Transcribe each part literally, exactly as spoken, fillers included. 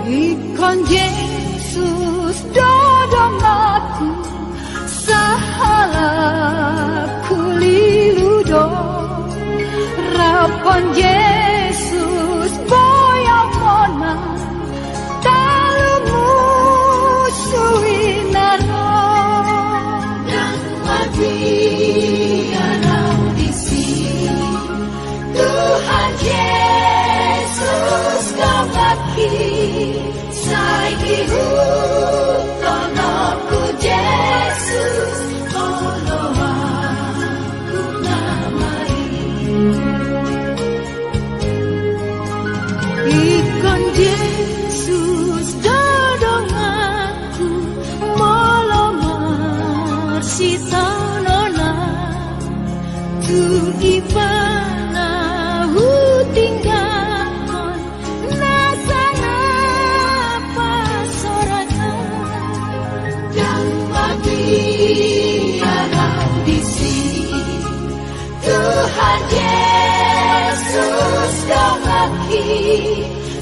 Ingkon Jesus do donganku, sahalakku lilu do. Rap on Jesus boi au monang, talu musu i na ro. Ndang mabiar au disi, Tuhan Jesus donganki, sai ihuthononku Jesus, oloanku nama i. Ingkon Jesus do donganku, molo marsitaonon au, tung ibana hutinggalhon nasa na pasorat au. Ndang mabiar au disi, Tuhan Jesus donganki,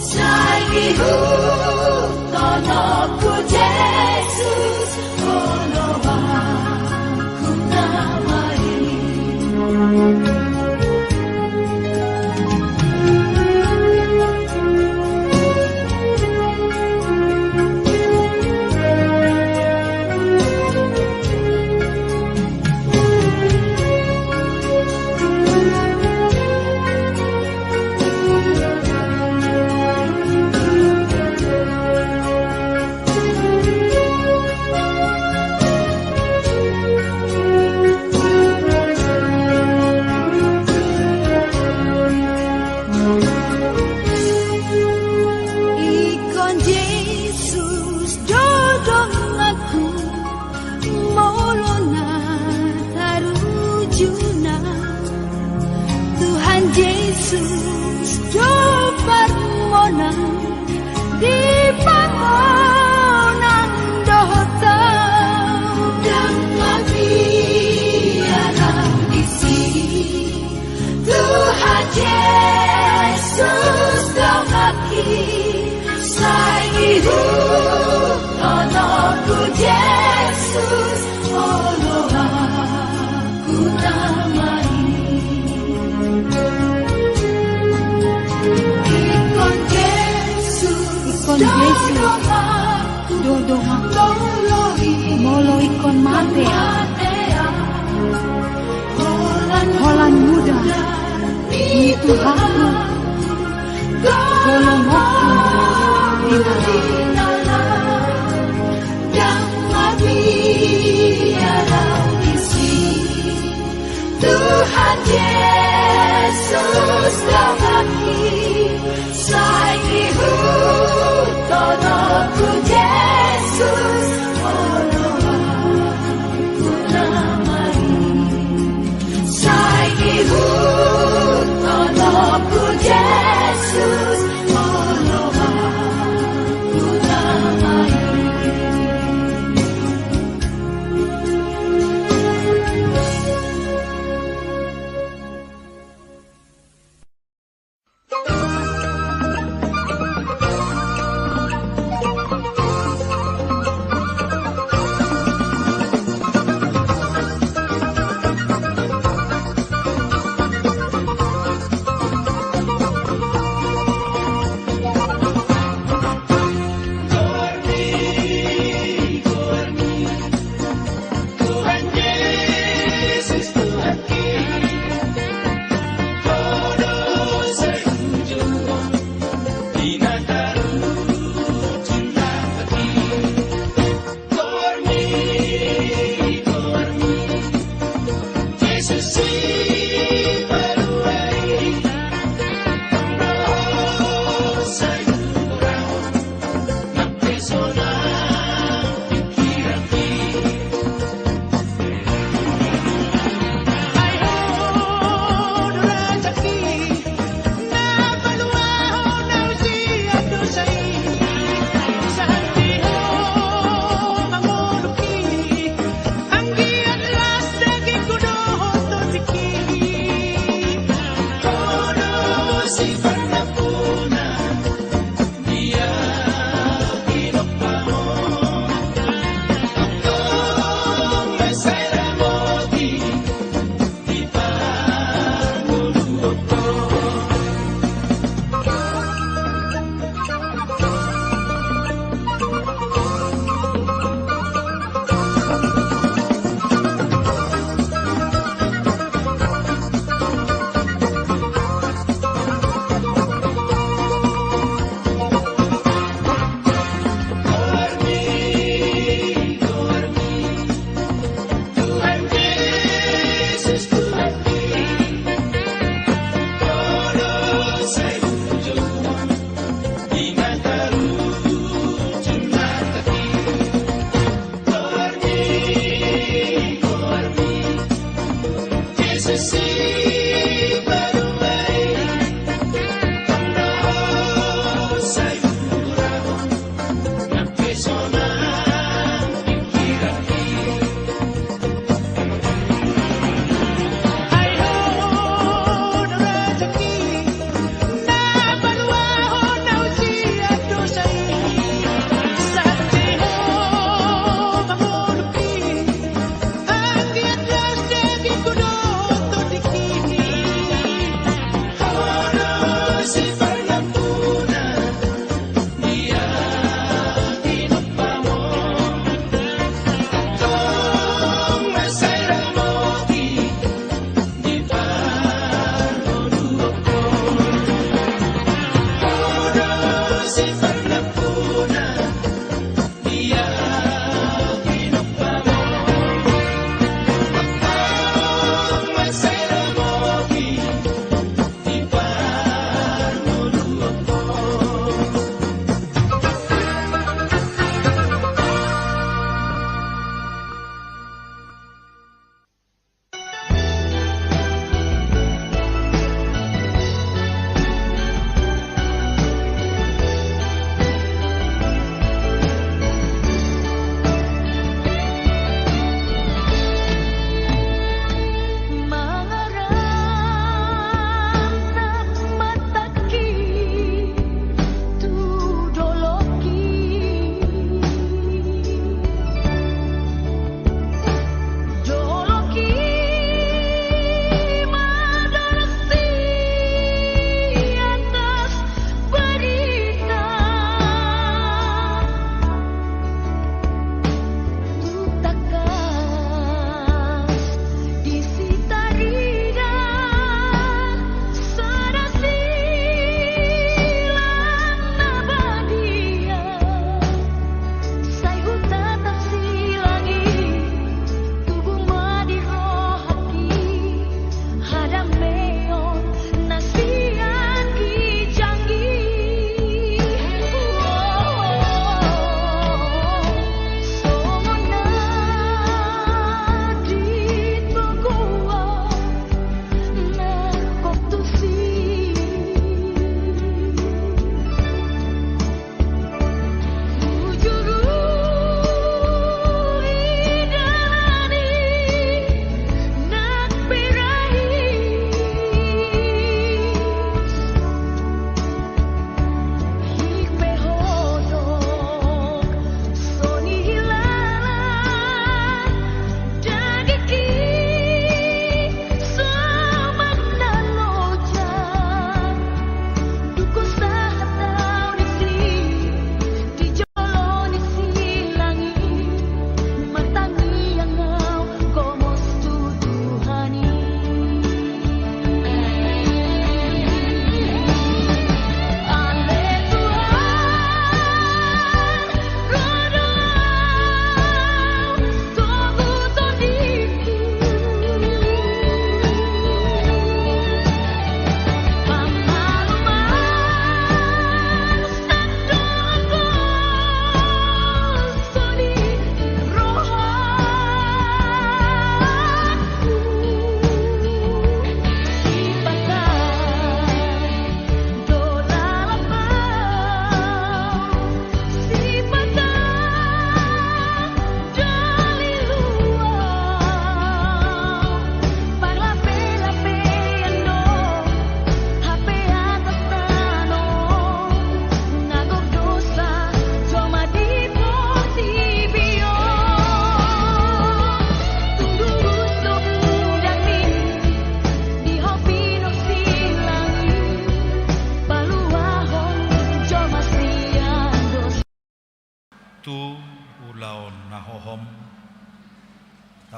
sai ihuthononku Jesus, oloanku nama i. Ingkon Jesus do donganku, molo na tarujuna. Tuhan Jesus do parmonang, di parmonang dohot au. Ndang mabiar au disi, Tuhan Jesus donganki, sai ihuthononku Jesus, oloanku nama i. Ingkon Jesus, ingkon Jesus do donganku, molo ingkon mate au, holan muda ni Tuhanku, golonganku di nara. Ndang mabiar au disi, Tuhan Jesus donganki, sai ihuthononku Jesus, oloanku nama i. Sai ihuthononku Jesus, oloanku nama i.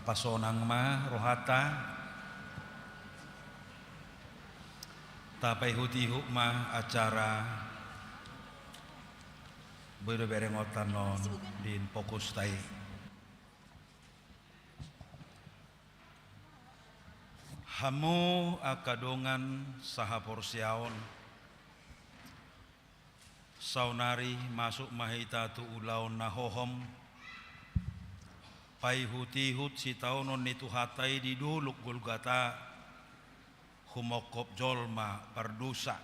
Pasonang ma rohanta, tapaihut-ihut ma acara boi do berengonta on di fokusta i. Hamu angka dongan sahaporseaon, saonari masuk ma hita tu ulaon na hohom, paihut-ihut sitaonon ni Tuhanta i di Dolok Golgata, humongkop jolma pardosa.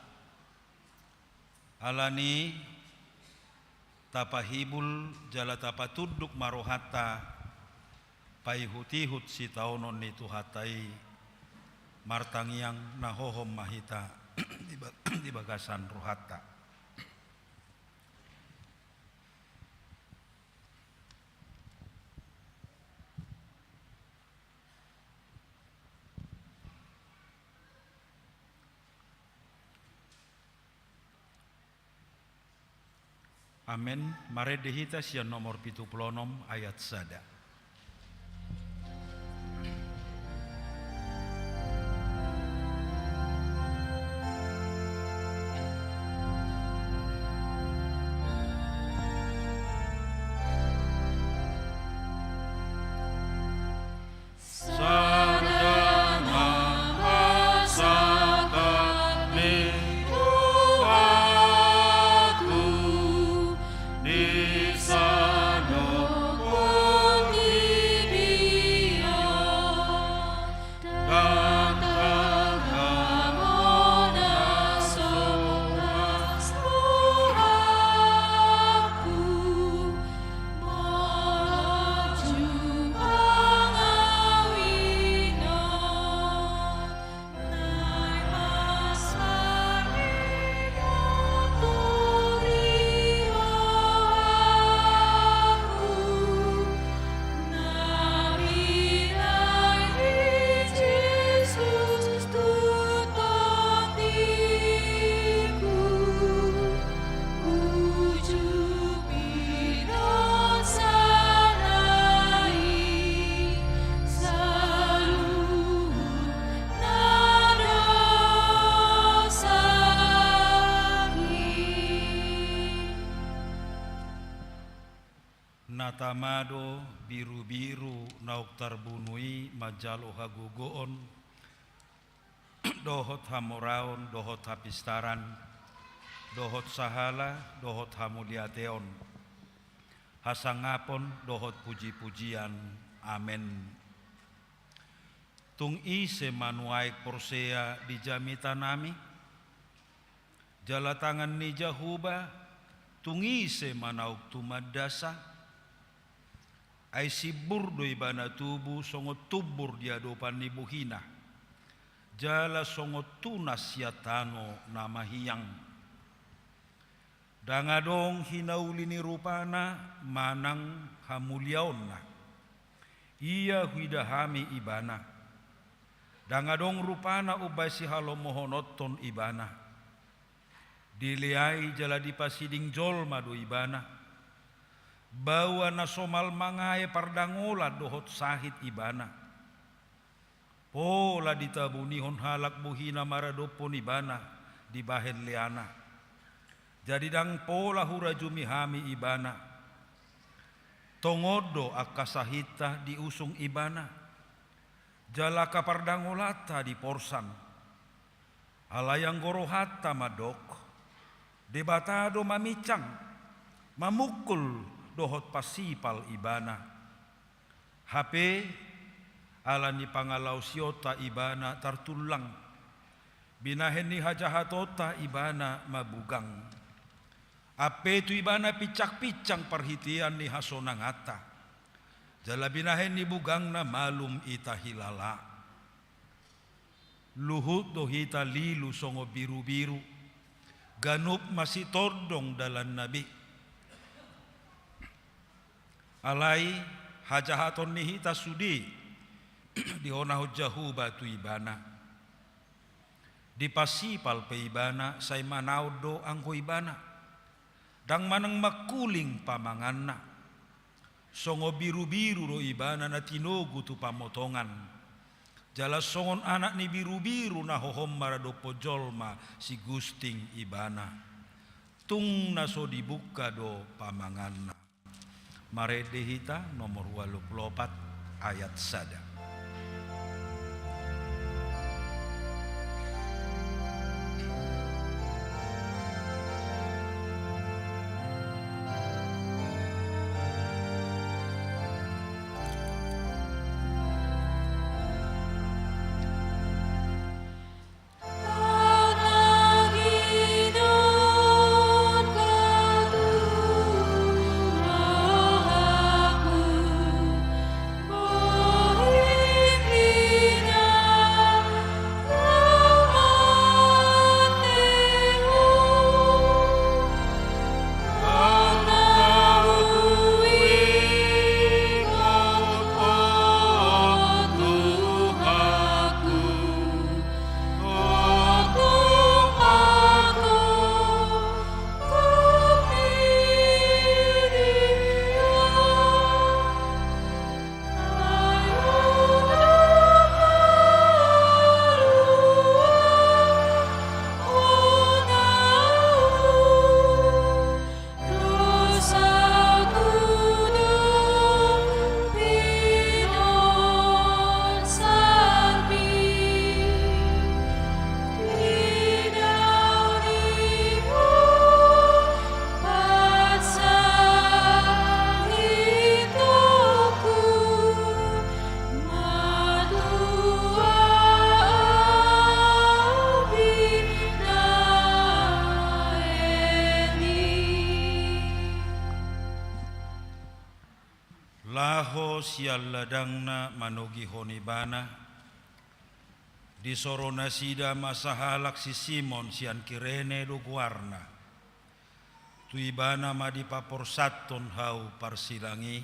Alani i, tapahibul jala tapatunduk ma rohanta, paihut-ihut sitaonon ni Tuhanta i, martangiang na hohom ma hita di ba-, di bagasan rohanta. Amen. Marende hita sian nomor pitu pulu onom ayat sada. Sada ma sangkap ni rohangku di saluhut portibi on. Ndang tanggang on na so las rohangku, molo jumpang au i non. Na tama do birubiru naung tarbunu i manjalo hagogoon, dohot hamoraon, dohot hapistaran, dohot sahala, dohot hamauliateon, hasangapon, dohot pujipujian. Amen. Tung ise ma nuaeng porsea di jamitanami? Jala tangan ni Jahowa, tung ise ma naung tumandasa? Ai simbur do ibana tubu songon tumbur di adopan ni bohina, jala songon tunas sian tano na mahiang. Ndang adong hinauli ni rupana manang hamuliaonna. Ia huida hami ibana. Ndang adong rupana umbahen sihalomohononhon ibana. Dileai jala dipasiding jolma do ibana. Baoa na somal mangae pardangolan dohot sahit ibana. Pola ditabunihon halak bohina maradophon ibana dibahen leana. Jadi ndang pola hurajumi hami ibana. Tongon do angka sahitta diusung ibana. Jala angka pardangolanta diporsan. Alai anggo rohanta mandok, Debata do mamincang, mamungkul dohot pasipal ibana. Hape, ala ni pangalaosionta ibana tartullang. Binahen ni hajahatonta ibana mabugang. Ampe tu ibana pincangpincang parhitean ni hasonanganta. Jala binahen ni bugangna malum ita hilala. Luhut do hita lilu songon birubiru, ganup masitondong dalanna be. Alai hajahaton ni hita sude dihonahon Jahowa tu ibana. Dipasipal pe ibana sai manaon do anggo ibana. Ndang manang mangkuling pamanganna. Songon birubiru do ibana na tinogu tu pamotongan. Jala songon anak ni birubiru na hohom maradophon jolma sigusting ibana. Tung na so dibungka do pamanganna. Marende hita nomor ualu pulu opat ayat sada. Laho sian ladangna manogihon ibana, disoro nasida ma sahalak si Simon sian Kirene do goarna. Tu ibana ma dipaporsathon hau parsilang i,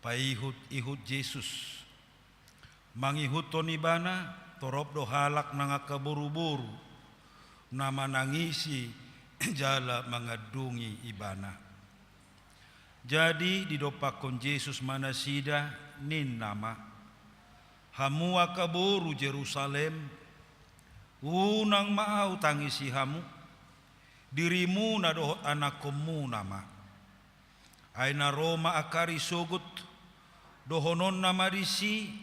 paihut-ihut Jesus. Mangihuthon ibana, torop do halak nang angka boruboru, na manangisi jala mangandungi ibana. Jadi didompakkon Jesus ma nasida, ninna ma: Hamu angka boru Jerusalem, unang ma ahu tangisi hamu, dirimuna dohot anakkonmuna ma. Ai na ro ma angka ari sogot, dohononna ma disi: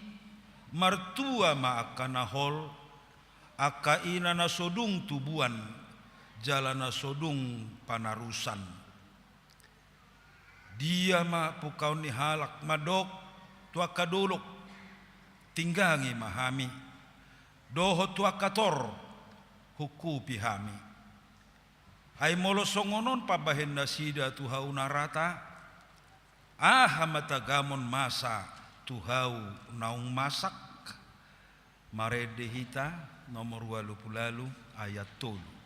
Martua ma angka na hol, angka ina na so dung tubuan, jala na so dung panarusan. Dia ma pungkaon ni halak mandok tu angka dolok: Tinggangi ma hami, dohot tu angka tor: Hungkupi hami. Ai molo songon on pambahen nasida tu hau na rata, aha ma tagamon masa tu hau naung masak? Marende hita nomor ualu pulu ualu ayat tolu.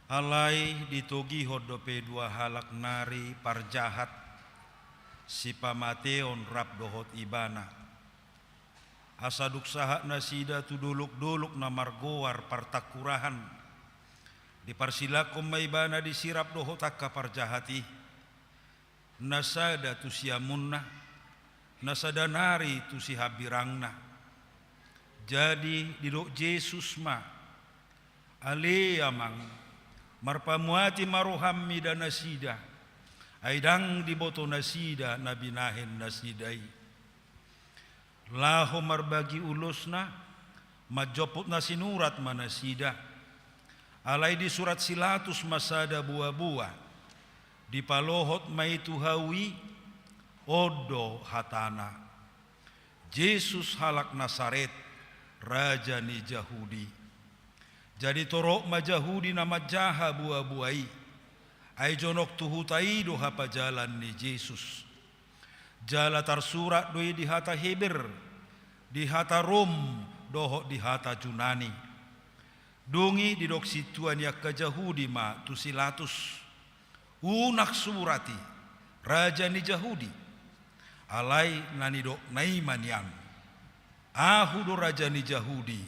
Alai ditogihon dope dua halak nari parjahat, sipamateon rap dohot ibana. Asa dung sahat nasida tu dolok-dolok na margoar partangkurahan, diparsilangkon ma ibana disi rap dohot angka parjahat i. Na sada tu siamunna, Na sada nari tu sihambirangna. Jadi didok Jesus ma: Ale Amang, marpamuati ma roham mida nasida, ai ndang diboto nasida na binahen nasida i. Laho marbagi ulosna, manjomput na sinurat ma nasida. Alai disurat si Latus ma sada boaboa, dipalohot ma i tu hau i. On do hatana: Jesus halak Nasaret, raja ni Jahudi. Jadi torop ma Jahudi na manjaha boaboa i, ai jonok tu huta i do hapajalan ni Jesus. Jala tarsurat do i di hata Heber, di hata Rom, dohot di hata Junani. Dung i didok sintua ni angka Jahudi ma tu si Latus: Unang surat i, raja ni Jahudi. Alai na nidokna i ma nian: Ahu do raja ni Jahudi.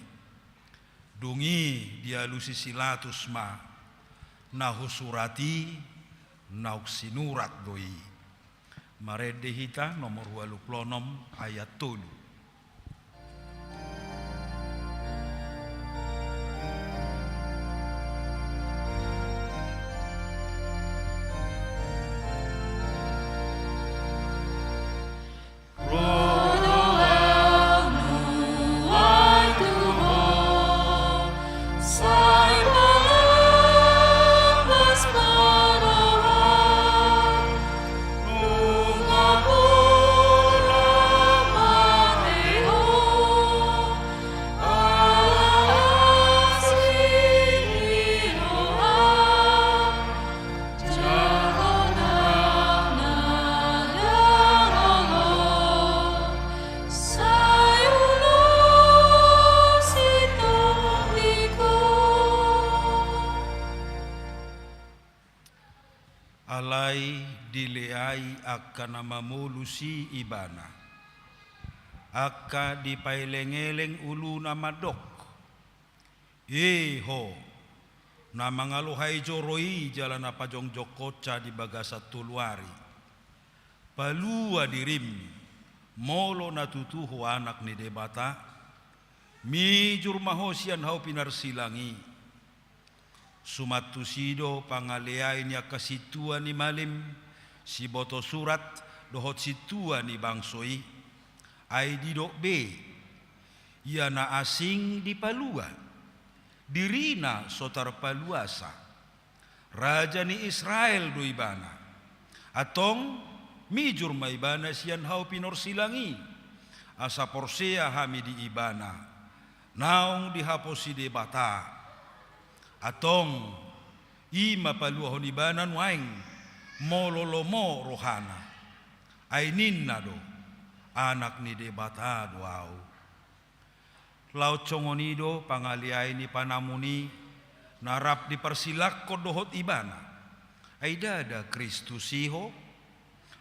Dung i dialusi si Latus ma: Na husurat i, naung sinurat do i. Marende hita nomor ualu pulu onom ayat tolu. Alai dileai angka na mamolus i ibana. Angka dipaeleng-eleng uluna mandok: E ho, na mangaloha i joro i jala na pajongjongkonsa di bagasan tolu ari, palua dirim, molo na tutu ho Anak ni Debata, mijur ma ho sian hau pinarsilang i. Suman tusi do pangaleai ni angka sintua ni malim, siboto surat, dohot sintua ni bangso i. Ai didok be: Ia na asing dipalua, dirina so tarpaluasa. Raja ni Israel do ibana. Antong, mijur ma ibana sian hau pinarsilang i, asa porsea hami di ibana, naung dihaposi Debata. Antong, i ma paluahon ibana nuaeng, molo lomo rohana. Ai ninna do: Anak ni Debata do ahu. Laos songon i do pangaleai ni panamun i, na rap diparsilangkon dohot ibana: Ai ndada Kristus i ho?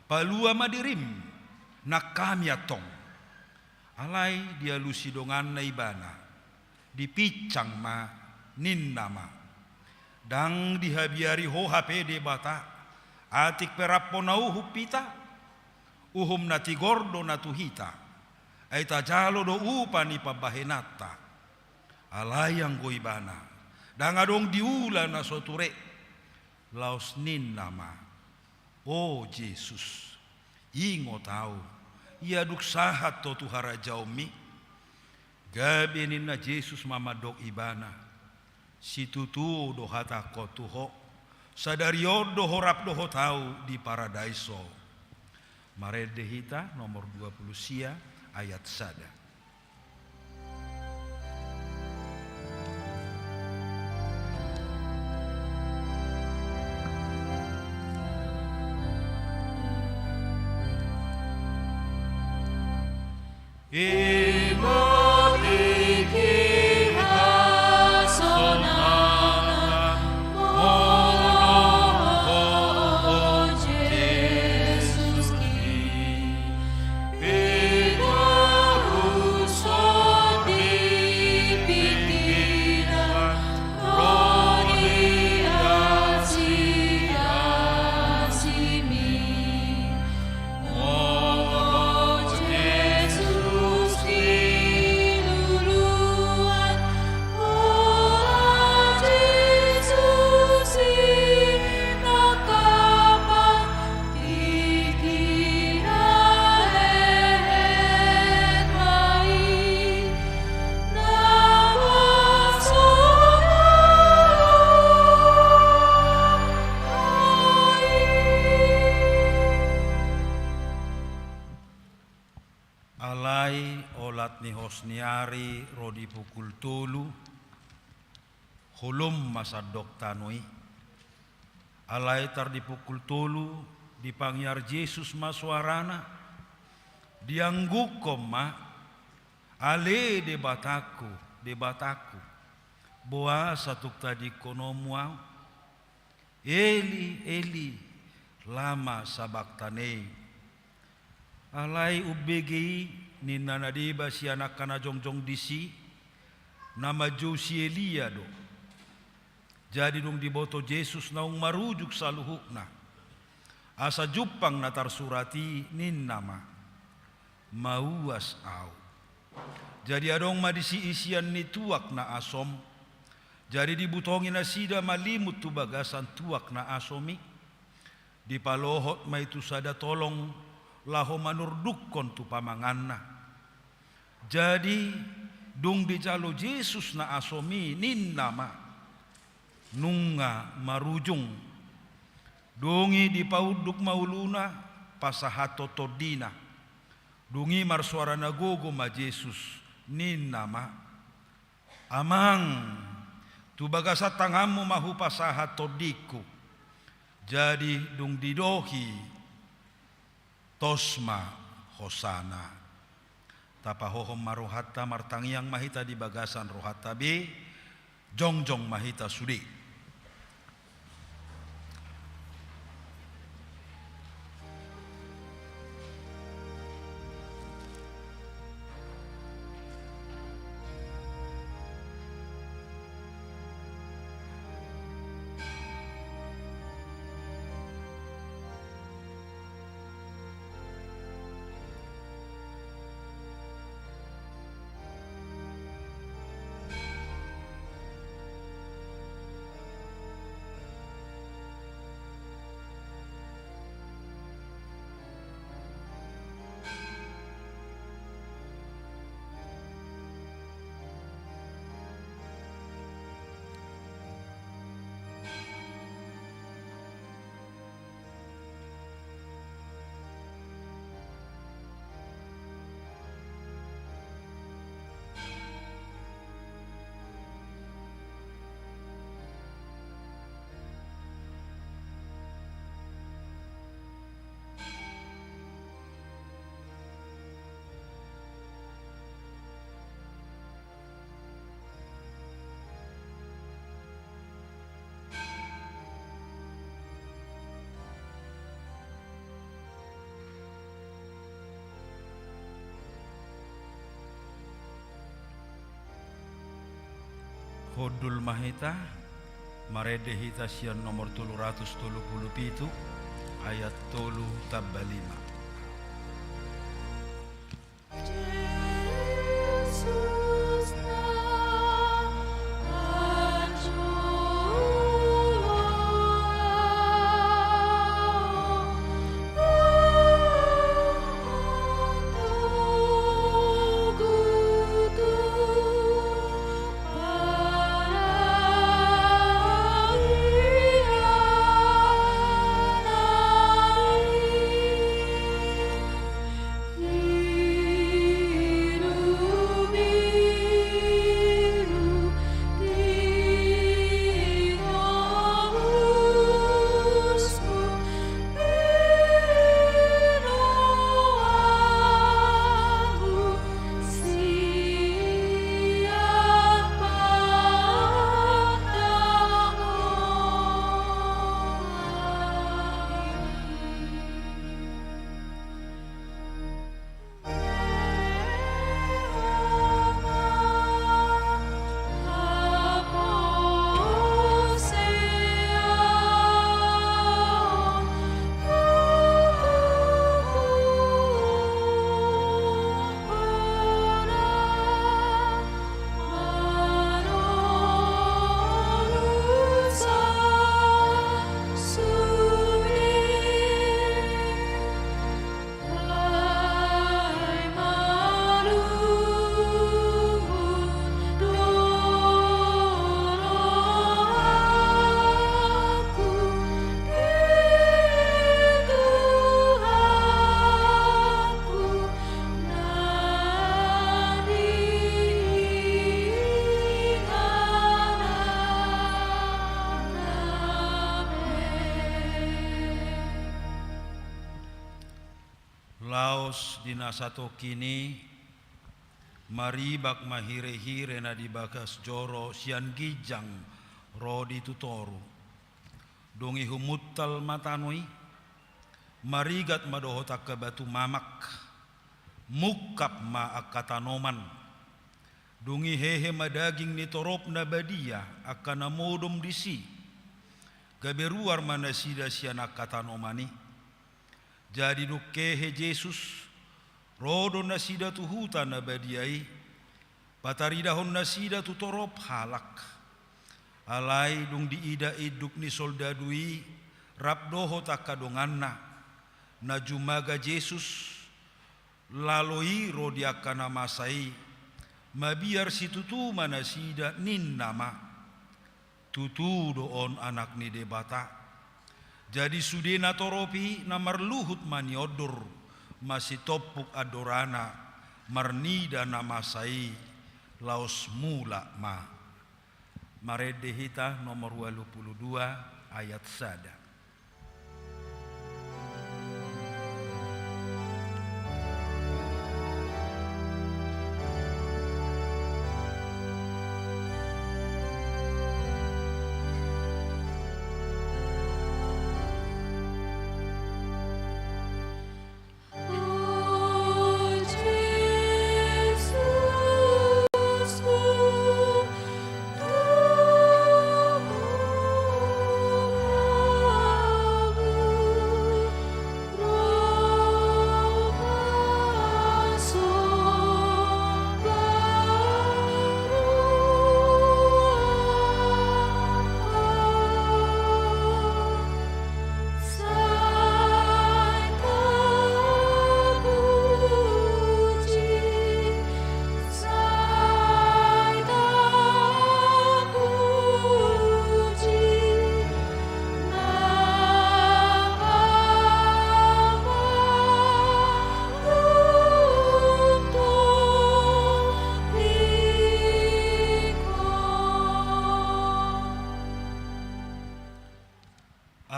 Palua ma dirim, nang hami antong. Alai dialusi donganna ibana, dipinsang ma, ninna ma: Ndang dihabiari ho hape Debata, atik pe rap hona uhum hita? Uhum na tigor do na tu hita, ai tajalo do upa ni pambahenanta. Alai anggo ibana, ndang adong diula na so ture. Laos ninna ma: O Jesus, ingot ahu, ia dung sahat ho tu harajaonmi. Gabe ninna Jesus ma mandok ibana: Situtu do hatangkon tu ho, sadari on do ho rap dohot ahu di paradaiso. Marende hita nomor dua pulu sia ayat sada. Ni ari ro di pukul tolu, holom ma sandok tano i. Alai tar di pukul tolu, dipangiar Jesus ma soarana, diangguhon ma, "Ale Debatangku, Debatangku, boasa tung tadingkon Ho Ahu? Eli, Eli, lama sabaktani?" Alai umbege i, ninna na deba sian angka na jongjong disi, na manjou si Elia do. Jadi dung diboto Jesus naung marujung saluhutna, asa jumpang na tarsurat i, ninna ma, "Mauas ahu." Jadi adong ma disi isian ni tuak na asom. Jadi dibutongi nasida malimut tu bagasan tuak na asom i. Dipalohot ma i tu sada tolong, laho manurdukkon tu pamanganna. Jadi, dung dijalo Jesus na asom i, ninna ma, "Nunga marujung." Dung i dipaunduk ma uluna, pasahathon tondina. Dung i marsoara na gogo ma Jesus, ninna ma, "Amang, tu bagasan tanganmu ma hupasahat tondingku." Jadi dung didok i, tos ma hosana. Tapahohom ma rohanta, martangiang ma hita di bagasan rohanta be, jongjong ma hita sude. Hundul ma hita, marende hita sian nomor tolu ratus tolu pulu pitu, ayat tolu tamba lima. Laos di na satongkin i, maribak ma hirehire na di bagas joro sian ginjang ro di tu toru. Dung i humuntal ma tano i, marigat ma dohot angka batu mamak, mungkap ma angka tanoman. Dung i hehe ma daging ni torop na badia angka na modom disi, gabe ruar ma nasida sian angka tanoman i. Jadi dung hehe Jesus, ro do nasida tu huta na badia i, pataridahon nasida tu torop halak. Alai dung diida induk ni soldadu i rap dohot angka donganna, na jumaga Jesus, lalo i ro di angka na masa i, mabiar situtu ma nasida, ninna ma: Tutu do on Anak ni Debata. Jadi sude na torop i na marluhut ma niondor, masitompuk andorana, marnida na masa i: Laos mulak ma. Marende hita nomor ualu pulu dua ayat sada.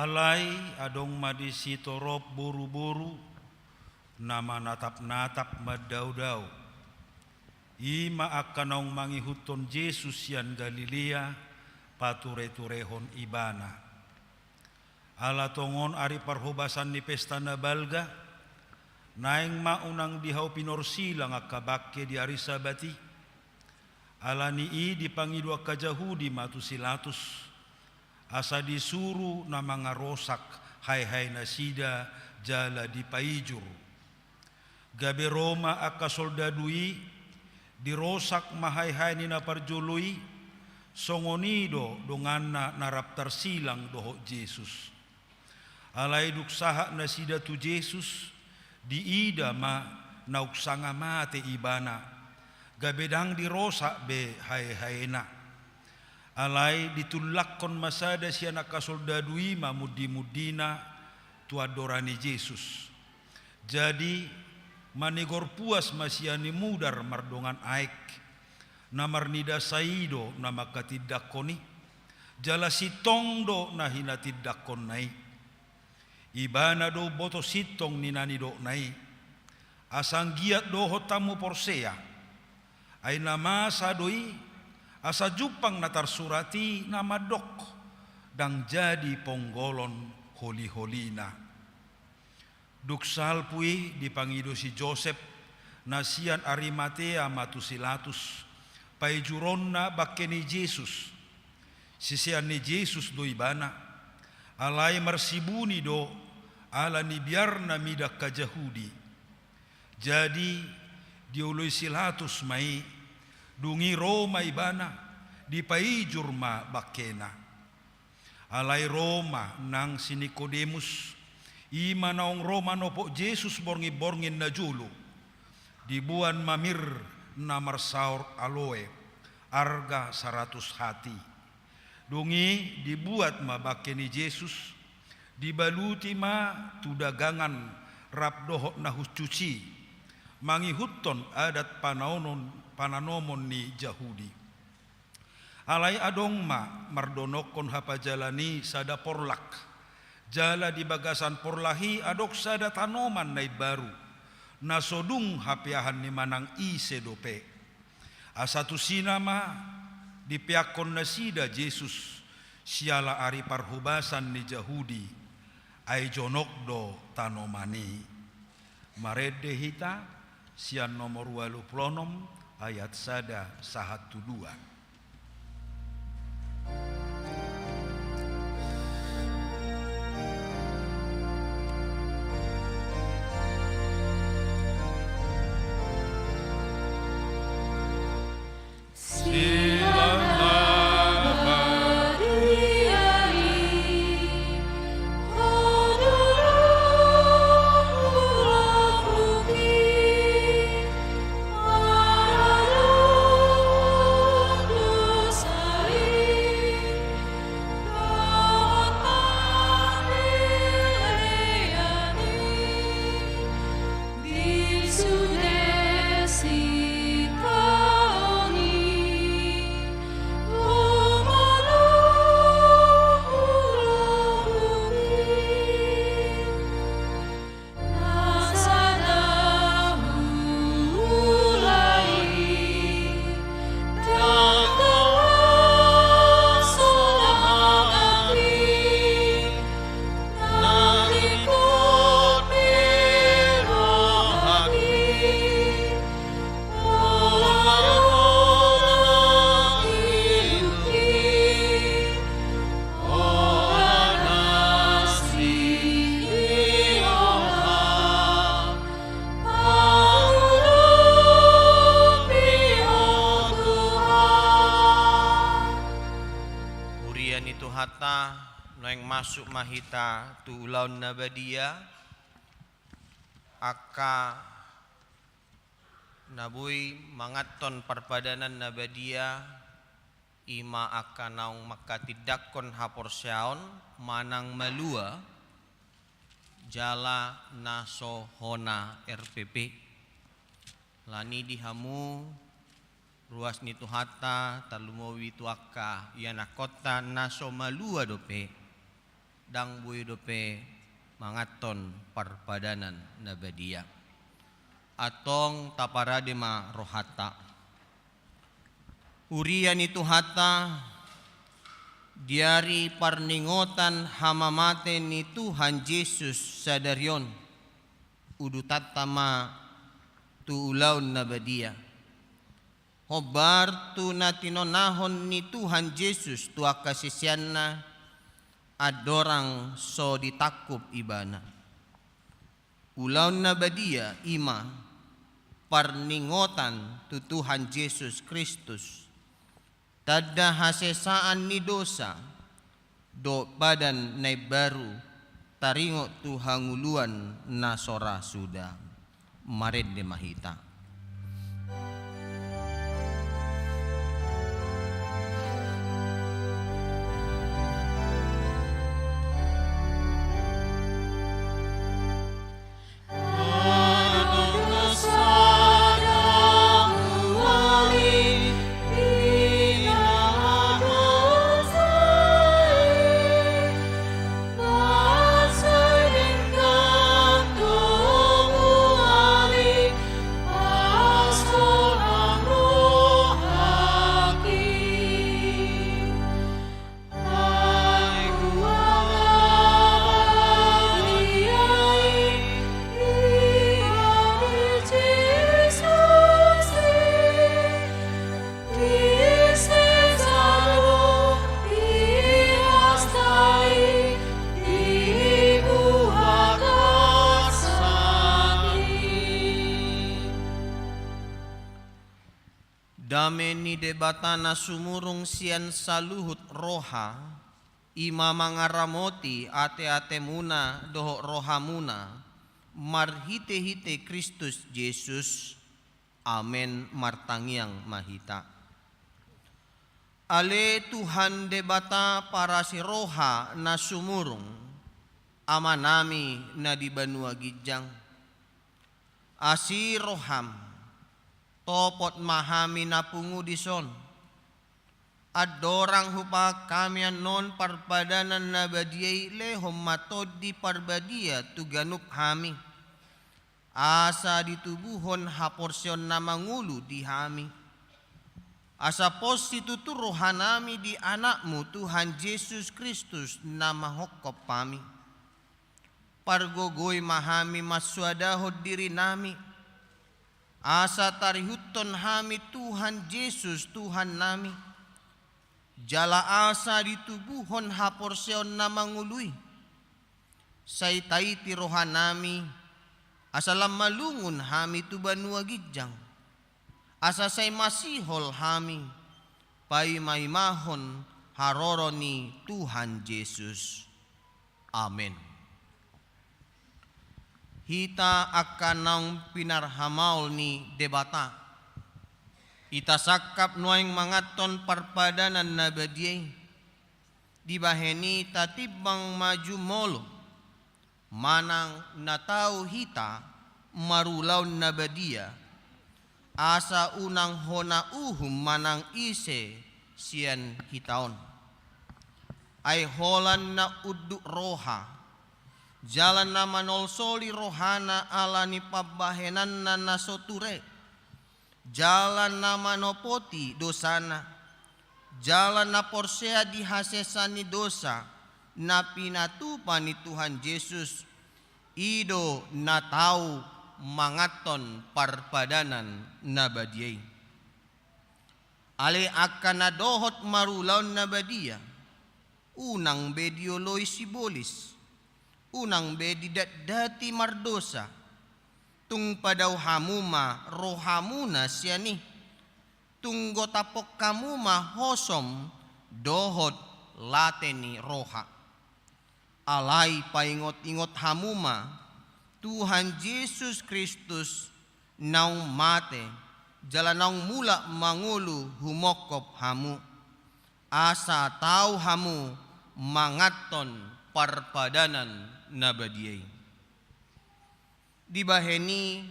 Alai adong ma disi torop boruboru na manatapnatap mandaodao. I ma angka naung mangihuthon Jesus sian Galilea, patureturehon Ibana. Ala tongon ari parhobasan ni pesta na balga, naeng ma unang di hau pinorsilang angka bangke di ari Sabat i. Ala ni i dipangido angka Jahudi ma tu si Latus, asa disuru na mangarosak haehaenasida jala dipaijur. Gabe ro ma angka soldadu i, dirosak ma haehae ni na parjolo i. Songon i do donganna na rap tarsilang dohot Jesus. Alai dung sahat nasida tu Jesus, diida ma naung sanga mate Ibana, gabe ndang dirosak be haehaena. Alai ditullakkon ma sada sian angka soldadu i mamundimundina tu andora ni Jesus. Jadi manigor puas ma sian i mudar mardongan aek. Na marnida sai do na manghatindanghon i, jala sintong do na hinatindanghonna i. Ibana do umboto sintong ni na nidokna i, asa anggiat dohot hamu porsea. Ai na masa do i, asa jumpang na tarsurat i na mandok: Ndang jadi ponggolon holiholina. Dung salpu i dipangido si Josep, na sian Arimatea ma tu si Latus, paijuronna bangke ni Jesus. Sisean ni Jesus do ibana, alai marsibuni do ala ni biarna mida angka Jahudi. Jadi dioloi si Latus ma i, dung i ro ma ibana, dipaijur ma bangkena. Alai ro ma nang si Nikodemus, i ma naung ro manopot Jesus borngin-borngin na jolo. Diboan ma mir na marsaor aloe, arga saratus hati. Dung i dibuat ma bangke ni Jesus, dibaluti ma tu dagangan rap dohot na huncuci, mangihuthon adat panaonon-, pananomon ni Jahudi. Alai adong ma mardonokkon hapajalan i sada porlak. Jala di bagasan porlak i adong sada tanoman na imbaru, na so dung hapeahan ni manang ise dope. Asa tusina ma dipeakkon nasida Jesus siala ari parhobasan ni Jahudi, ai jonok do tanoman i. Marende hita sian nomor ualu pulu onom ayat sada sahat tu dua. Huria ni Tuhanta, naeng masuk ma hita tu ulaon na badia, angka na boi manganhon parpadanan na badia, i ma angka naung manghatindanghon haporseaon manang malua jala na so hona R P P. Alani i di hamu, ruas ni Tuhanta, tarlumobi tu angka ianakhonta na so malua dope, ndang boi dope manganhon parpadanan na badia. Antong taparade ma rohanta. Huria ni Tuhanta, di ari parningotan hamamate ni Tuhan Jesus sadari on, udutanta ma tu ulaon na badia. Hombar tu na tinonahon ni Tuhan Jesus tu angka siseanna, andorang so ditangkup Ibana. Ulaon na badia i ma parningotan tu Tuhan Jesus Kristus, tanda hasesaan ni dosa, dohot padan na imbaru, taringot tu hangoluan na so ra suda. Marende ma hita. Dame ni Debata na sumurung sian saluhut roha, i ma mangaramoti ateatemuna dohot rohamuna, marhitehite Kristus Jesus. Amen. Martangiang ma hita. Ale Tuhan Debata parasi roha na sumurung, Amanami na di banua ginjang, asi roham, topot ma hami na pungu dison. Andorang hupasahat hami annon parpadanan na badia i, lehon ma Tondi Parbadia tu ganup hami. Asa ditubuhon haporseaon na mangolu di hami, asa pos situtu rohanami di Anakmu Tuhan Jesus Kristus na manghongkop hami. Pargogoi ma hami mansoadahon dirinami, asa tarihuthon hami Tuhan Jesus Tuhannami, jala asa ditubuhon haporseaon na mangolu i, sai taiti rohanami, asa lam malungun hami tu banua ginjang, asa sai masihol hami paimaimahon haroro ni Tuhan Jesus. Amen. Hita angka naung pinarhamaol ni Debata, hita sangkap nuaeng manganhon parpadanan na badia i, dibahen i tatimbang ma jumolo manang na tau hita marulaon na badia, asa unang hona uhum manang ise sian hita on. Ai holan na unduk roha, jala na manolsoli rohana ala ni pambahenanna na so ture, jala na manopoti dosana, jala na porsea di hasesaan ni dosa na pinatupa ni Tuhan Jesus, i do na tau manganhon parpadanan na badia i. Ale angka na dohot marulaon na badia, unang be dioloi sibolis, unang be didatdati mardosa. Tung padao hamu ma rohamuna sian i, tung gotaphon hamu ma hosom dohot late ni roha. Alai paingotingot hamu ma Tuhan Jesus Kristus naung mate, jala naung mulak mangolu humongkop hamu, asa tau hamu manganhon parpadanan na badia i. Dibahen i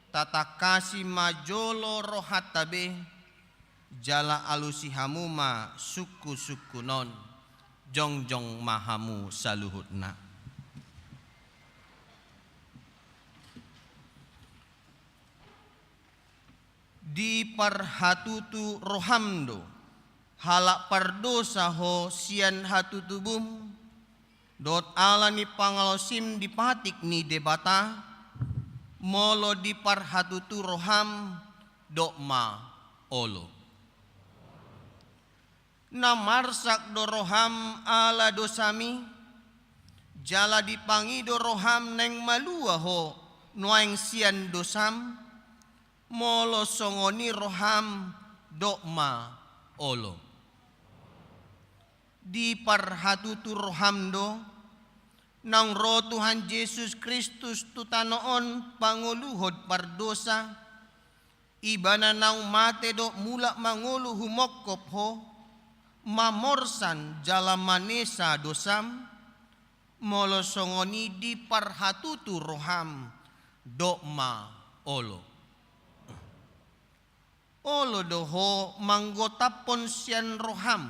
tatangkasi ma jolo rohanta be, jala alusi hamu ma sungkunsungkun on. Jongjong ma hamu saluhutna. Diparhatutu roham do, halak pardosa ho sian hatutubum, dohot ala ni pangalaosim di patik ni Debata? Molo diparhatutu roham, dok ma olo. Na marsak do roham ala dosami, jala dipangido roham naeng malua ho nuaeng sian dosam? Molo songon i roham, dok ma olo. Diparhatutu roham do, naung ro Tuhan Jesus Kristus tu tano on pangoluhon pardosa, Ibana naung mate dohot mulak mangolu humongkop ho, mamorsan jala manesa dosam? Molo songon i diparhatutu roham, dok ma olo. Olo do ho manggotaphon sian roham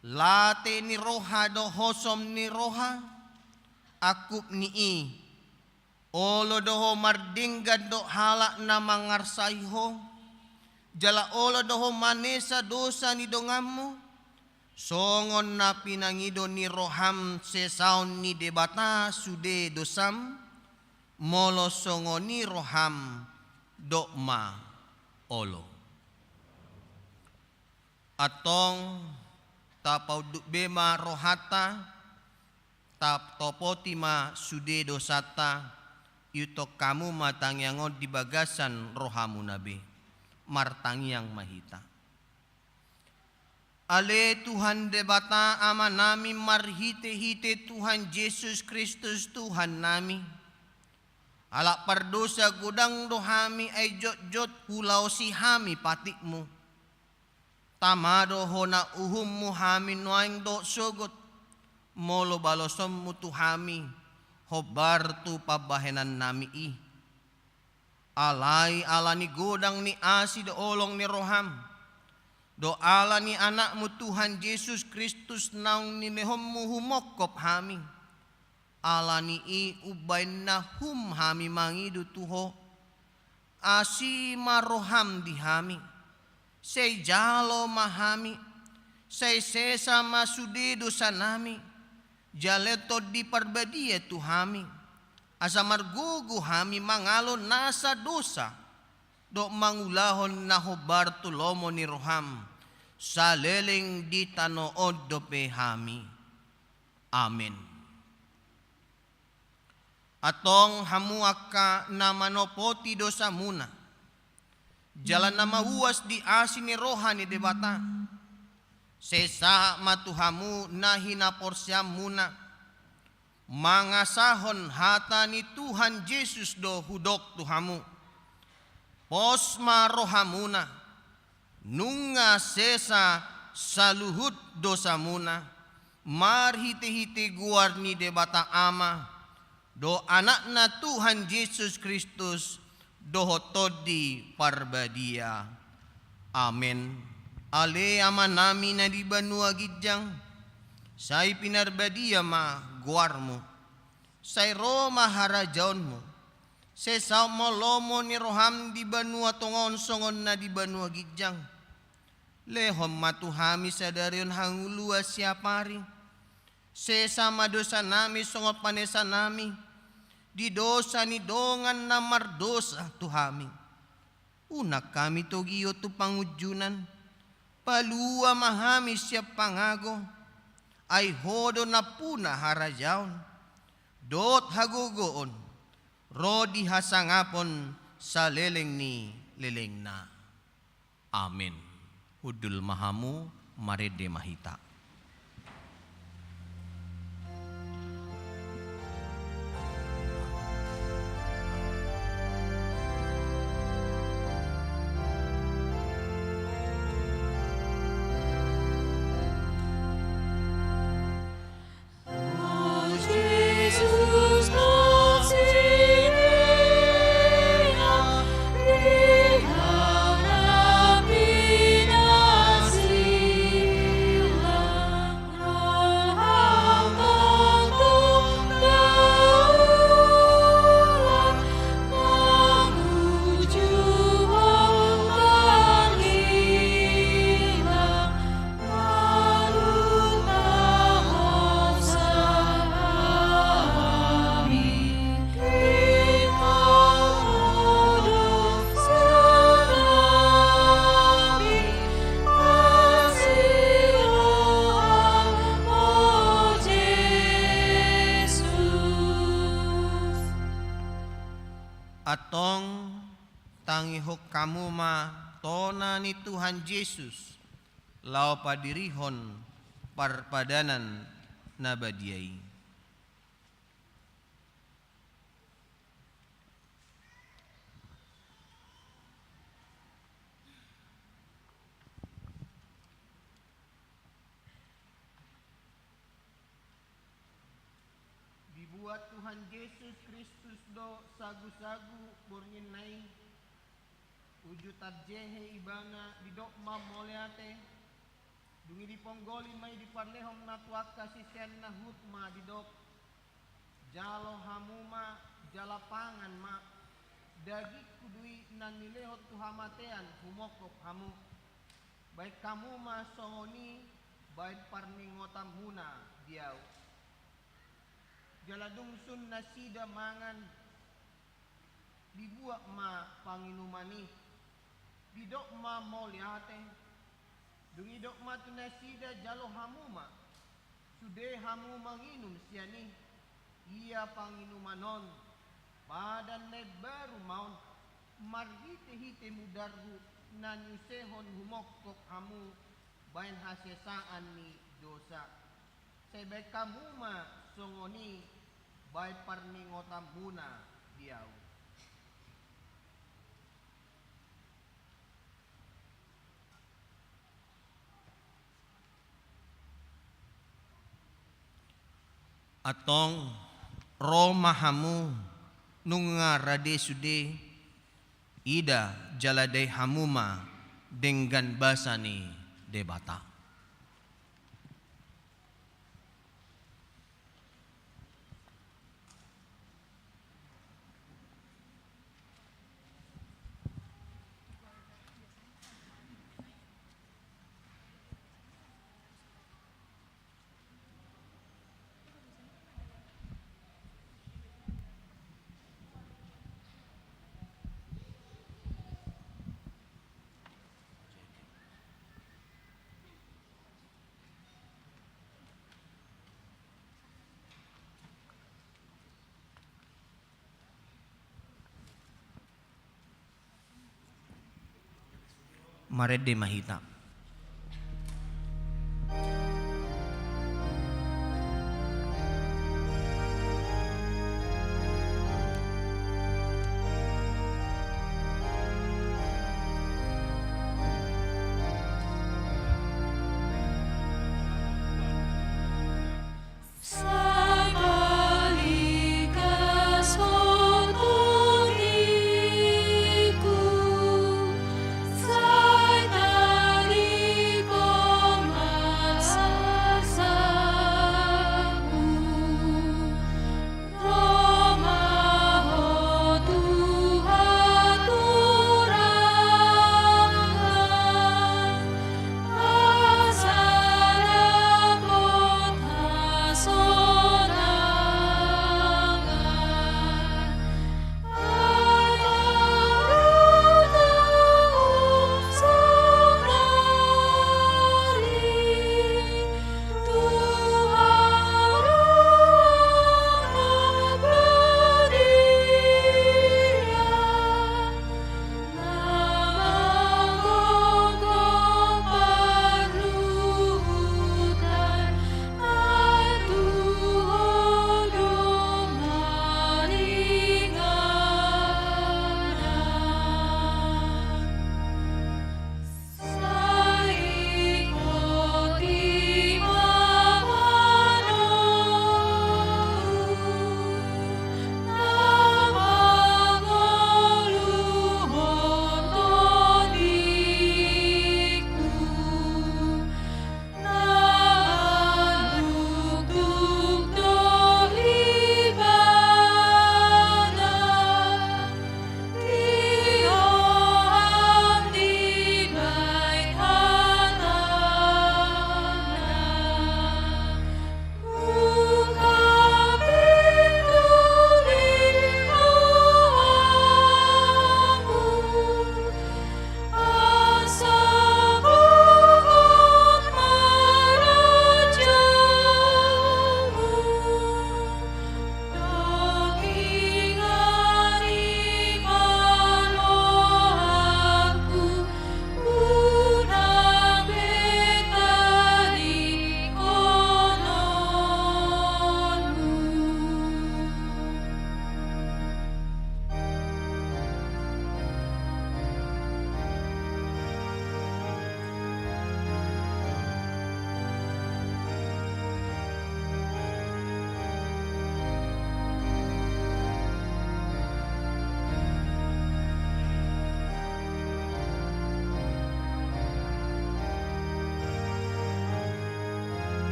late ni roha dohot hosom ni roha? Angkup ni i, olo do ho mardenggan dohot halak na mangarsai ho, jala olo do ho manesa dosa ni donganmu? Songon na pinangido ni roham sesaon ni Debata sude dosam? Molo songon i roham, dok ma olo. Antong, tapaunduk be ma rohanta, tatopoti ma sude dosanta. Ihuthon hamu ma tangiang on di bagasan rohamuna be. Martangiang ma hita. Ale Tuhan Debata Amanami, marhitehite Tuhan Jesus Kristus Tuhannami, halak pardosa godang do hami, ai jotjot hulaosi hami patikmu. Tama do hona uhummu hami nuaeng dohot sogot, molo balosonmu tu hami hombar tu pambahenannami i. Alai ala ni godang ni asi dohot holong ni roham, dohot ala ni Anakmu Tuhan Jesus Kristus naung nilehonmu humongkop hami, Ala ni i umbaen na hum hami mangido tu Ho, asi ma roham di hami. Sai jalo ma hami, sai sesa ma sude dosanami, jala Tondi Parbadia tu hami, asa margogo hami mangalo nasa dosa, dohot mangulahon na hombar tu lomo ni roham, saleleng di tano on dope hami. Amen. Antong hamu angka na manopoti dosamuna, jala na mauas di asi ni roha ni Debata, sai sahat ma tu hamu na hinaporseaonmuna, mangasahon hata ni Tuhan Jesus do hudok tu hamu. Pos ma rohamuna, nunga sesa saluhut dosamuna, marhitehite goar ni Debata Ama, dohot Anakna Tuhan Jesus Kristus, dohot Tondi Parbadia. Amen. Ale Amanami na di banua ginjang, sai pinarbadia ma goarmu. Sai ro ma harajaonmu. Sai saut ma lomo ni roham di banua tonga on songon na di banua ginjang. Lehon ma tu hami sadari on hangoluan siapari. Sesa ma dosanami songon panesanami di dosa ni dongan na mardosa tu hami. Unang hami togihon tu pangunjunan. Palua ma hami sian pangago. Ai Ho do nampuna harajaon, dohot hagogoon, ro di hasangapon saleleng ni lelengna. Amen. Hundul ma hamu, marende ma hita. Antong tangihon hamu ma tona ni Tuhan Jesus, laho padirihon parpadanan na badia i. Dibuat Tuhan Jesus Kristus do sagusagu borngin na i. Uju tarjehe Ibana didok ma mauliate. Dung i diponggoli ma i, diparlehon ma tu angka siseanna, huhut ma didok: Jalo hamu ma, jala pangan ma. Dagingku do i na nilehon tu hamatean humongkop hamu. Baen hamu ma songon i baen parningotanmuna di ahu. Jala dung sun nasida mangan, dibuat ma panginuman i, didok ma mauliate. Dung i didok ma tu nasida: Jalo hamu ma, sude hamu manginum sian i. Ia panginuman on padan na imbaru ma on, marhitehite mudarhu, na niusehon humongkop hamu baen hasesaan ni dosa. Sai baen hamu ma songon i baen parningotanmuna di ahu. Antong ro ma hamu, nunga rade sude, ida jala dai hamu ma denggan basa ni Debata. Marende ma hita.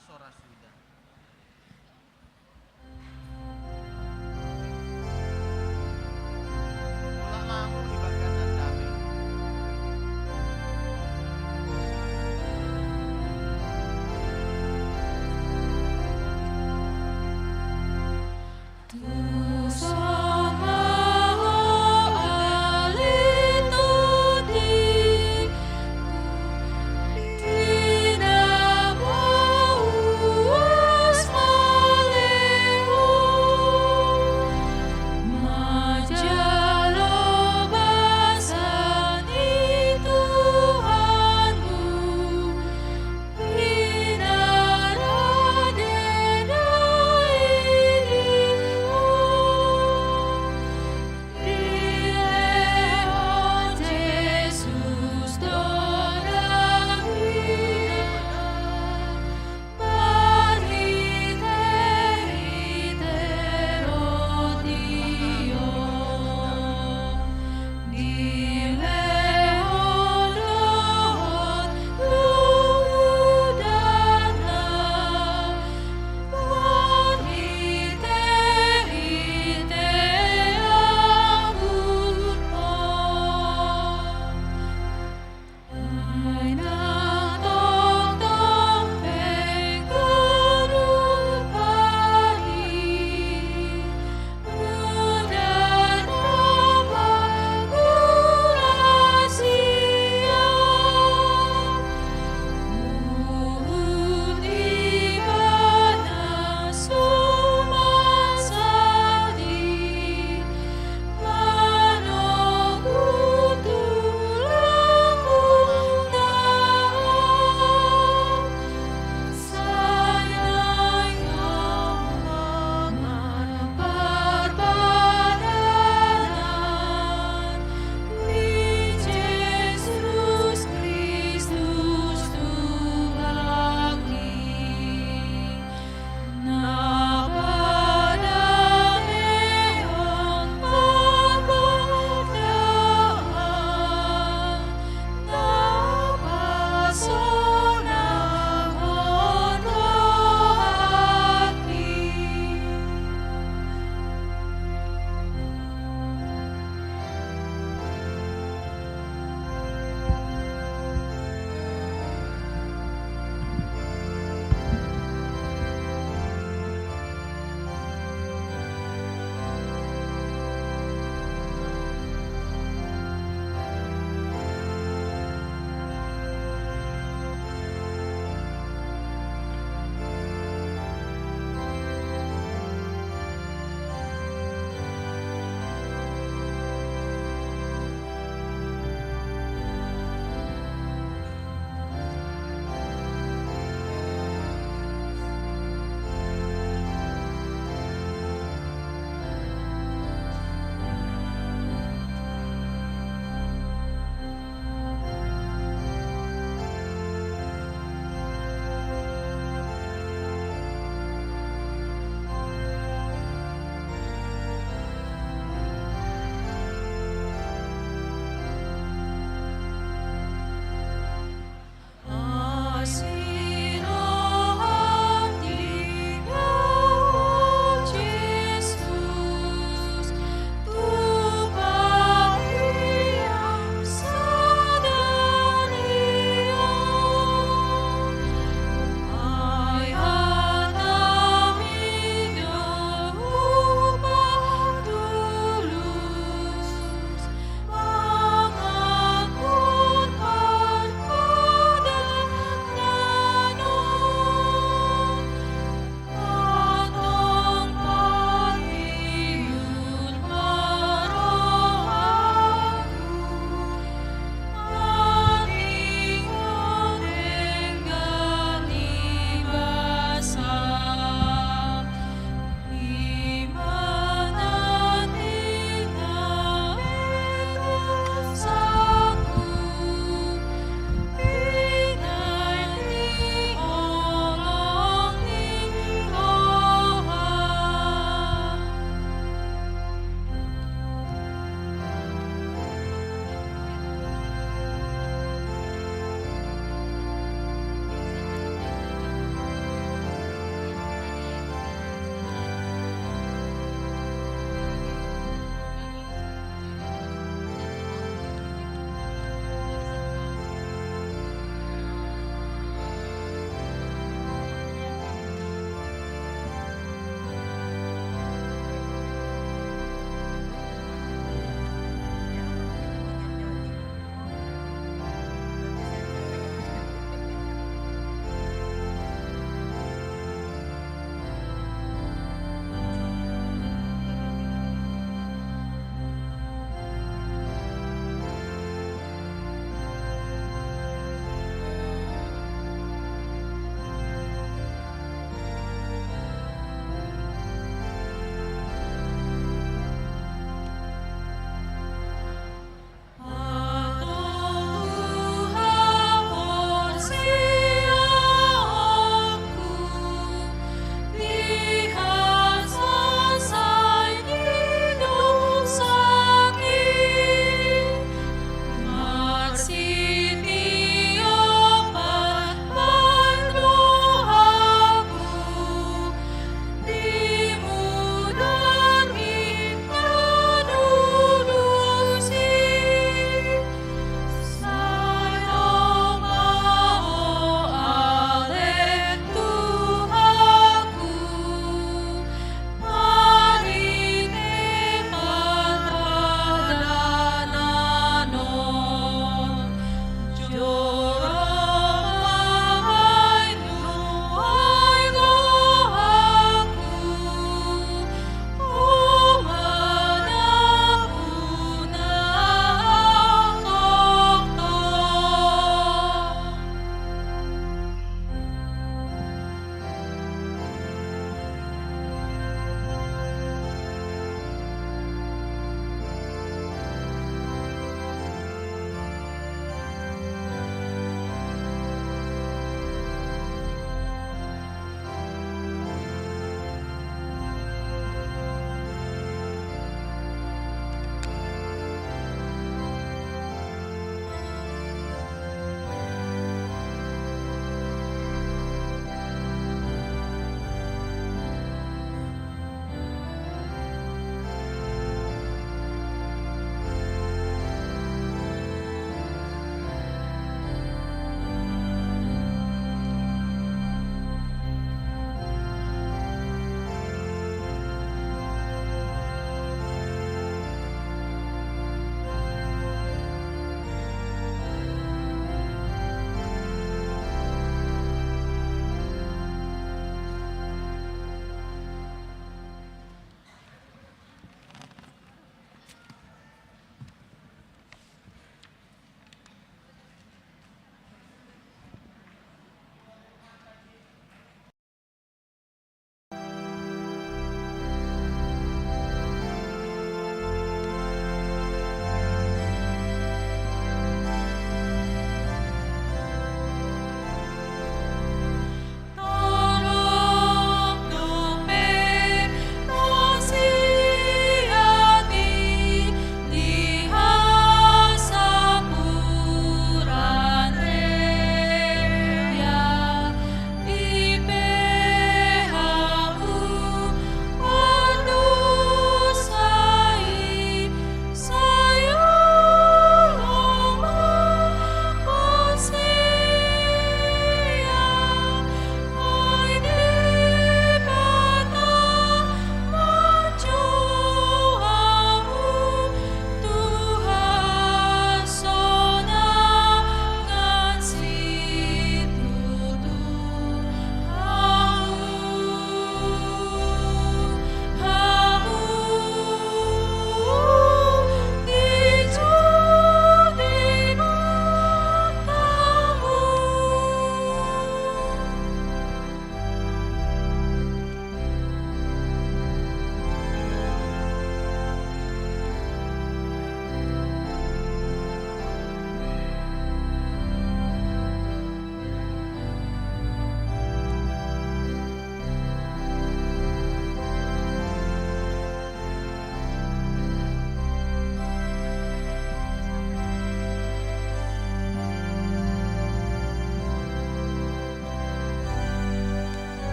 Sora suda. Mulak ma hamu di bagasan dame.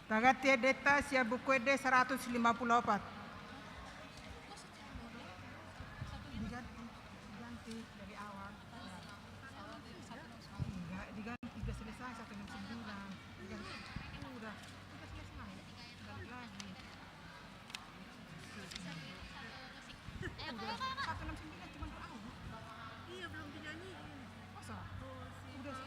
Taganti endenta sian Buku Ende seratus lima puluh opat. Diganti, diganti dari awal. Ya. Enggak, diganti, udah selesai satu enam sembilan. Diganti, udah, udah selesai. Balik lagi. Udah, satu enam sembilan cuma dua album. Iya, belum dinyanyiin. Masa? Udah.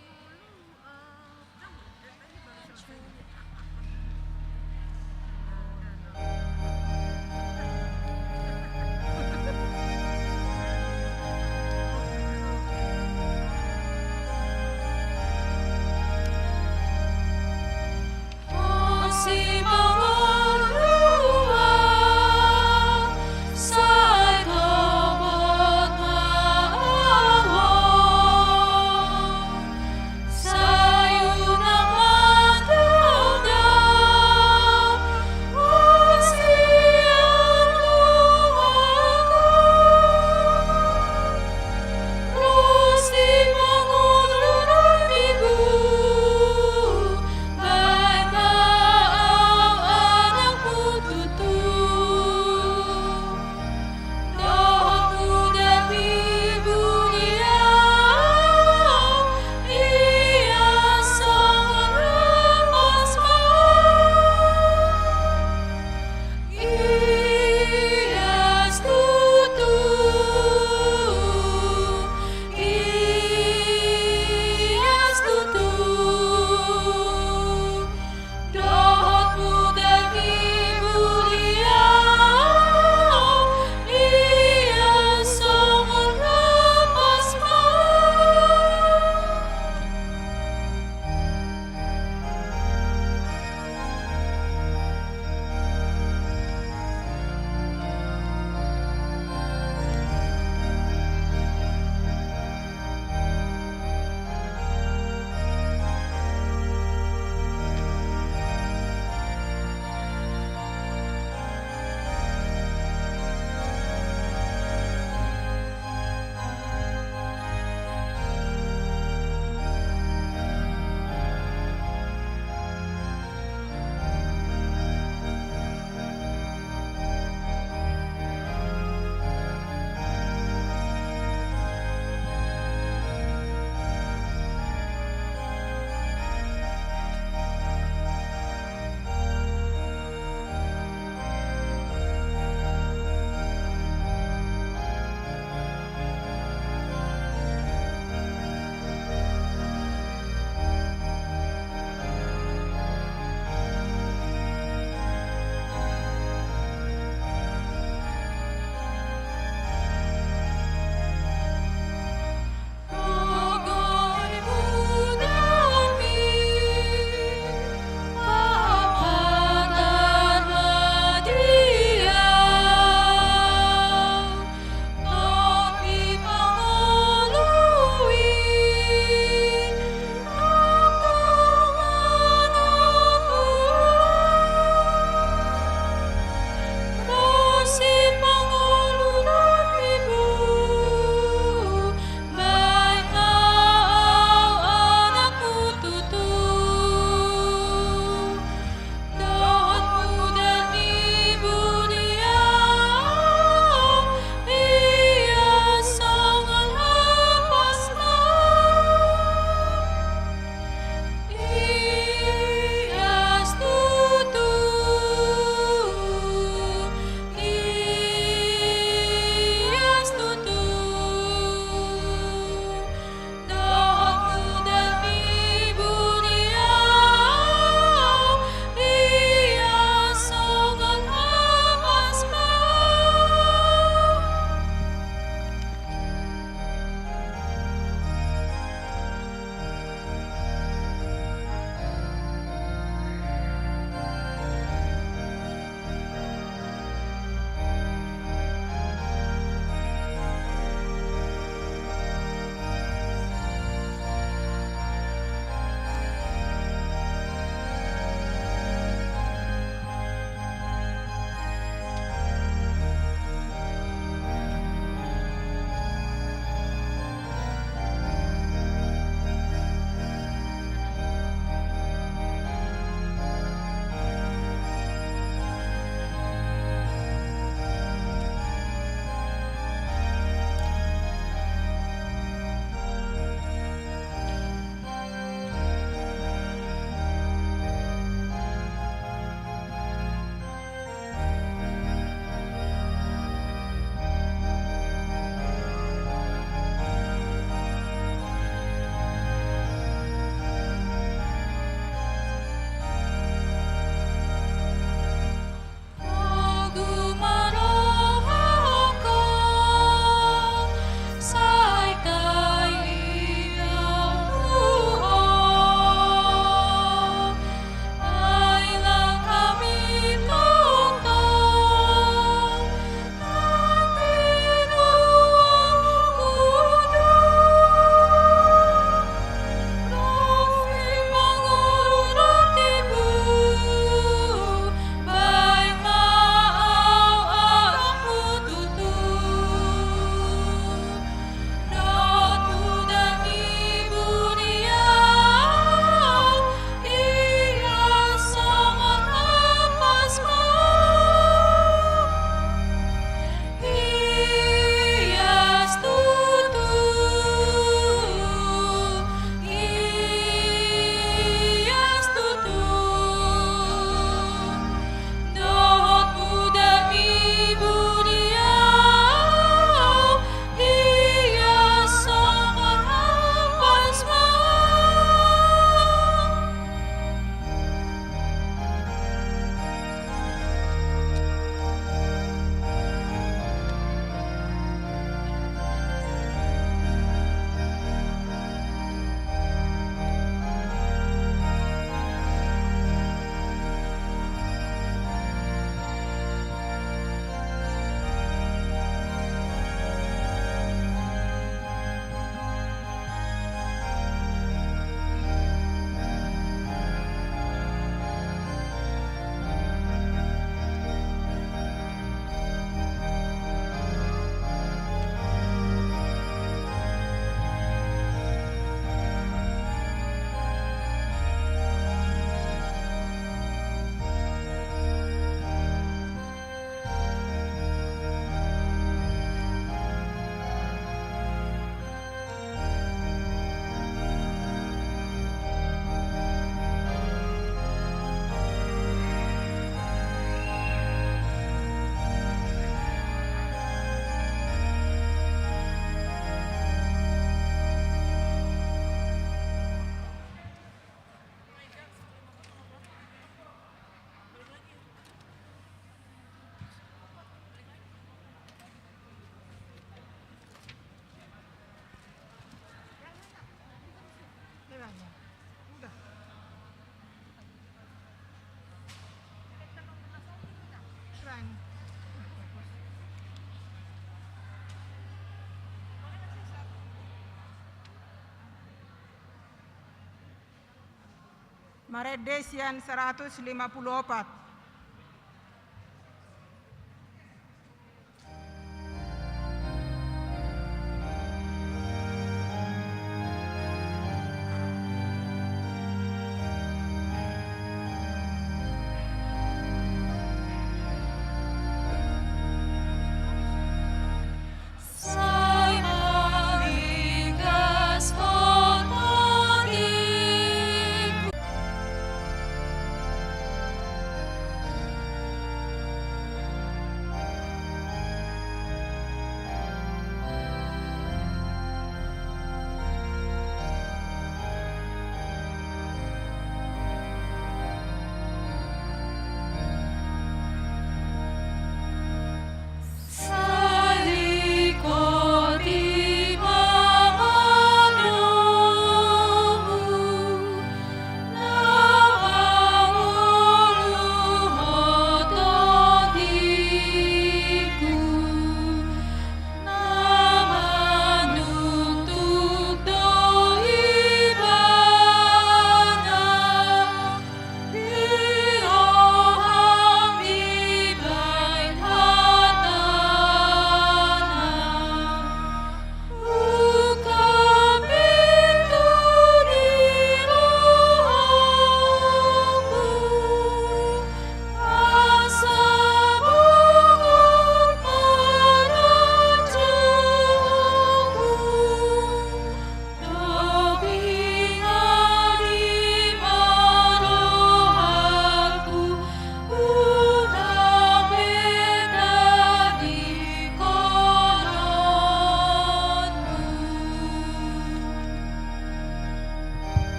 Marende sian saratus lima pulu opat.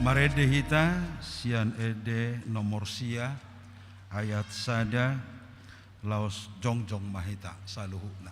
Marende hita sian Ende nomor sia, ayat sada, laos jongjong ma hita saluhutna.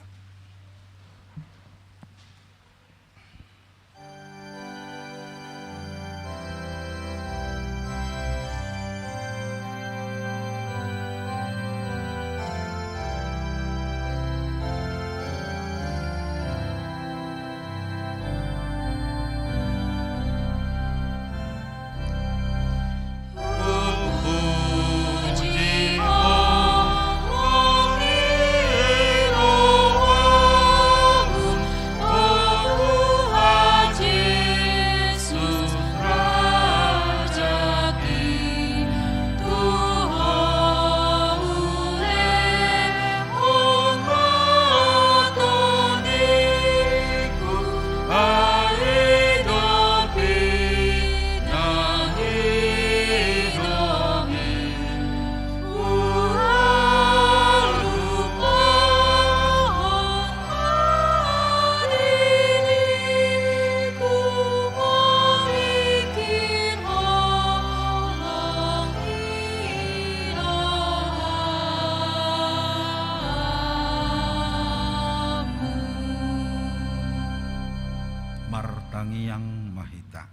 Martangiang ma hita.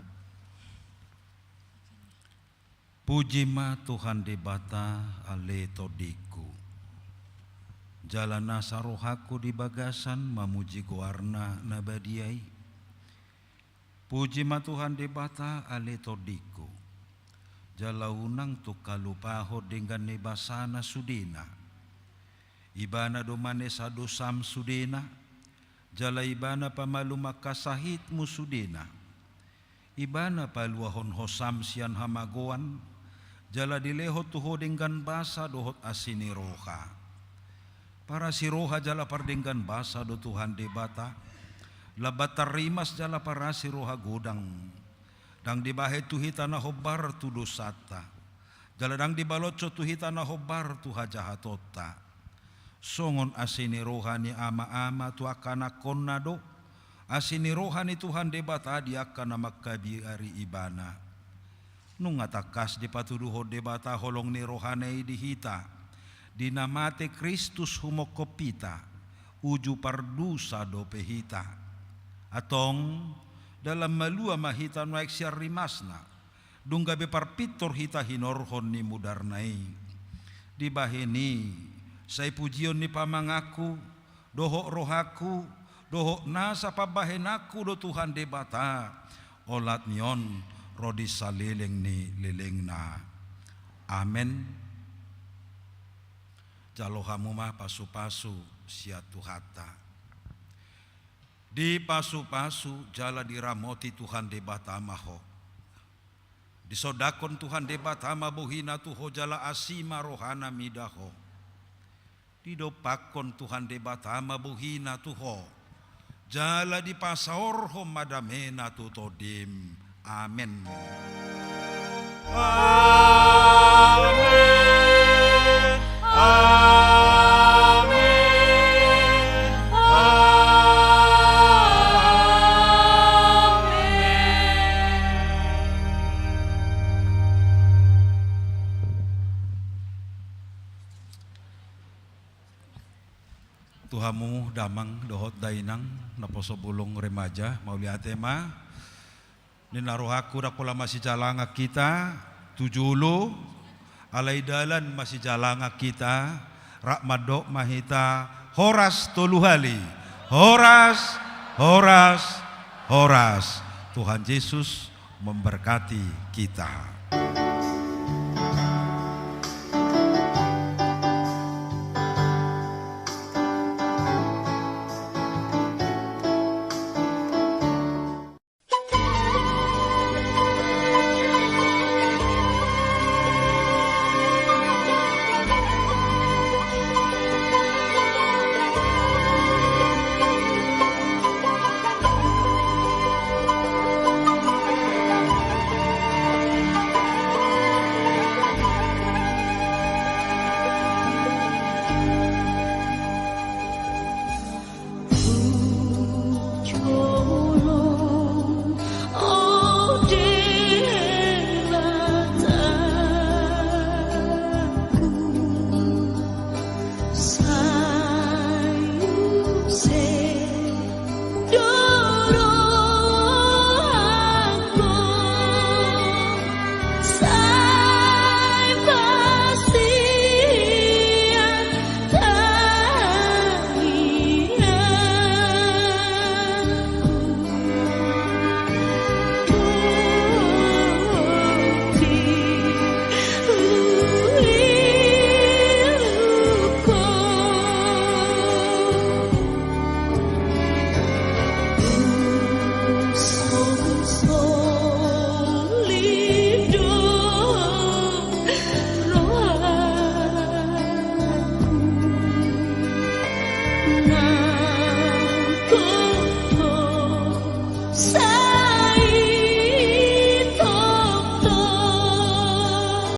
Puji ma Tuhan Debata, ale tondingku. Jala nasa rohangku di bagasan mamuji goarna na badia i. Puji ma Tuhan Debata, ale tondingku. Jala unang tung halupahon denggan ni basana sudena. Ibana do manesa dosam sudena, jala Ibana pamalum angka sahitmu sudena. Ibana paluahon hosam sian hamagoan, jala dilehon tu ho denggan basa dohot asi ni roha. Parasi roha jala pardenggan basa do Tuhan Debata, lambat tarrimas jala parasi roha godang. Ndang dibahen tu hita na hombar tu dosanta, jala ndang dibaloshon tu hita na hombar tu hajahatonta. Songon asi ni roha ni ama-ama tu angka anakkonna do, asi ni roha ni Tuhan Debata di angka na mangkabiari Ibana. Nunga tangkas dipatuduhon Debata holong ni rohana i di hita, di na mate Kristus humongkop hita, uju pardosa dope hita. Antong, dalan malua ma hita nuaeng sian rimasna, dung gabe parpintor hita hinorhon ni mudarna i. Dibahen i, sai pujion ni pamanganku, dohot rohangku, dohot nasa pambahenanku do Tuhan Debata, olat ni on ro di saleleng ni lelengna. Amen. Jalo hamu ma pasu-pasu sian Tuhanta. Dipasu-pasu jala diramoti Tuhan Debata ma ho. Disondangkon Tuhan Debata ma bohina tu ho jala asi ma rohana mida ho. Didompakkon Tuhan Debata ma bohina tu ho, jala dipasaorhon ma damena tu tondim. Amen. Amen. Amen. Amen. Tu hamu damang dohot dainang naposo bulung remaja, mauliate ma. Ninna rohangku ndang pola masijalangan hita tu jolo, alai dalan masijalangan hita, rap mandok ma hita horas tolu hali. Horas, horas, horas. Tuhan Yesus memberkati kita.